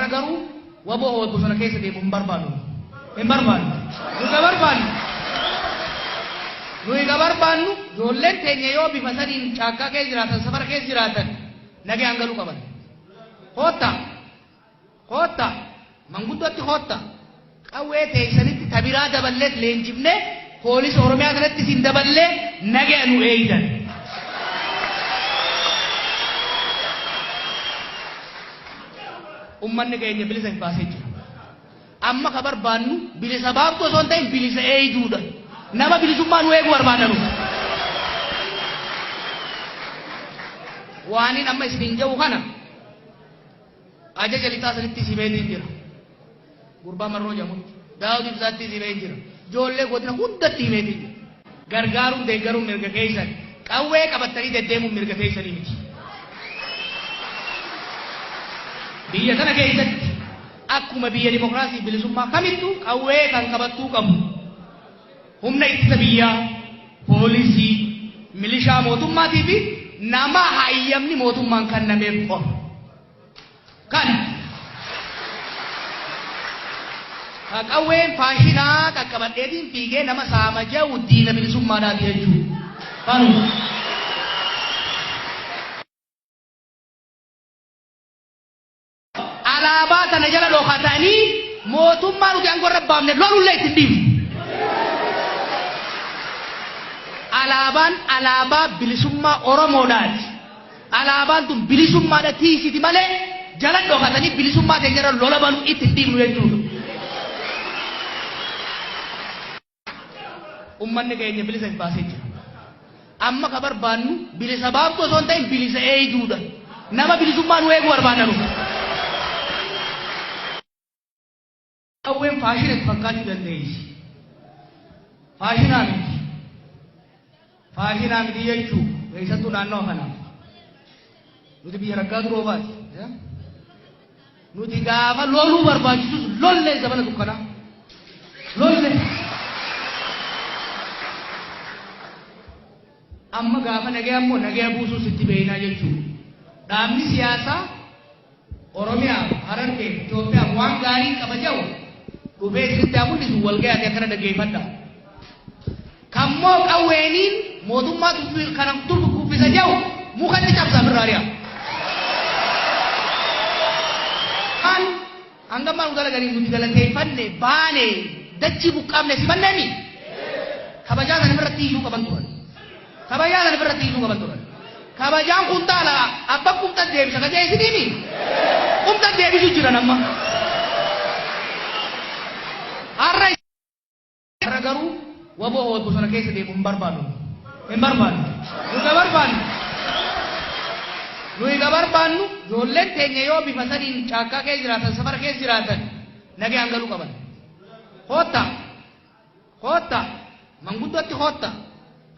Har'a garuu waboo bosona keessa deemu hin barbaannu. Hin barbaannu. Nu ka barbaannu. Nuyi ka barbaannu ijoolleen teenya yoo bifa saniin caakkaa keessa jiraatan, safara keessa jiraatan nagaan galuu qaban. Koottaa. Koottaa. Manguddootti koottaa. Qawwee teessanitti tabiraa daballeet leenjifnee poolisa Oromiyaa kanatti isin daballee nagaa nu eeydan. Ummanni keenya bilisa hin baasee jira. Amma ka barbaannu bilisa baaftu osoo hin ta'in bilisa eeyduudha. Nama bilisummaa nu eeguu barbaanna nuti. Waanin amma isiniin jedhu kana ajaja lixaa sanitti simeetiin jira. Gurbaa Marroo jedhamutti, Daawud Ibsaatti himee jira. Ijoollee godina hundatti himeetiin jira. Gargaaruun deeggaruun mirga keessan. Qawwee qabattanii deddeemuun mirga keessanii miti. Biyya kana keessatti akkuma biyya dimokiraasii bilisummaa kamittuu qawwee kan qabattuu qabu. Humna ittisa biyyaa, poolisii, milishaa mootummaatii fi nama hayyamni mootummaan kennameef qofa. Kan ka qawween faashinaa qaqqabadheetiin fiigee nama saama jedhu diina bilisummaadhaati jechuudha. Kanuma. Alaabaa sana jala dhokatanii mootummaa nuti aangoo irra baafne lolullee ittiin dhiifnu. Alaabaan alaabaa bilisummaa Oromoodhaati. Alaabaan tun bilisummaadha tiisiti malee jala dhokatanii bilisummaa keenya irra lola banuu itti hin dhiifnu jechuudha. Ummanni keenya bilisa hin baasee jira. Amma ka barbaannu bilisa baaftu osoo hin ta'in bilisa eeyduudha. Nama bilisummaa nu eeguu barbaanna nuti. Qawween faashina itti fakkaachuu dandeessi. Faashinaa miti. Faashinaa miti jechuu keessattuu naannoo kanaaf. Nuti biyya raggaatu roobaati. Nuti gaafa loluu barbaachisus lollee zamana dukkanaa. Lolle. Amma gaafa nagaya immoo nagaya buusuus itti beeknaa jechuudha. Dhaabni siyaasaa Oromiyaaf, Harargeef, Itoophiyaaf waan gaarii qaba jedhu dhufee isinitti haa mul'isu wal gayaati akkana dhaggeeffadha. Kammoo qawweeniin mootummaa kana kuffisa jedhu mukatti cabsaa ofirraa ari'a. Kan hanga ammaa nu dalaganii nuti galateeffanne baane dachii buqqaafne simanneemi. Kabajaa sana irratti iyyuu qaban turan. Kabajaa sana irratti iyyuu qaban turan. Kabajaan kuntaala abbaan kumtan deebisa ka jee isiniimi. Kumtan deebisu jiran amma. Har'a har'a garuu waboo bosona keessa deemu hin barbaannu. Hin barbaannu. Nu ka barbaannu. Nuyi ka barbaannu ijoolleen teenya yoo bifa saniin caakkaa keessa jiraatan, safara keessa jiraatan nagaan galuu qaban. Koottaa. Koottaa. Manguddootti koottaa.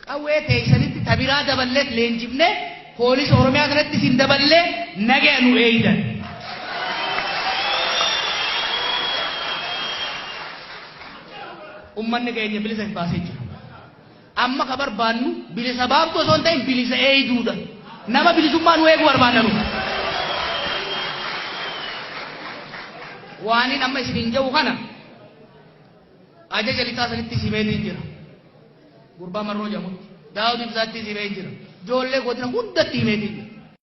Qawwee teessanitti tabiraa daballeet leenjifnee poolisa Oromiyaa kanatti isin daballee nagaa nu eeydan. Ummanni keenya bilisa hin baasee jira. Amma ka barbaannu bilisa baaftu osoo hin ta'in bilisa eeyduudha. Nama bilisummaa nu eeguu barbaanna nuti. Waanin amma isiniin jedhu kana ajaja lixaa sanitti simeetiin jira. Gurbaa Marroo jedhamutti, Daawud Ibsaatti himee jira. Ijoollee godina hundatti himeetiin jira.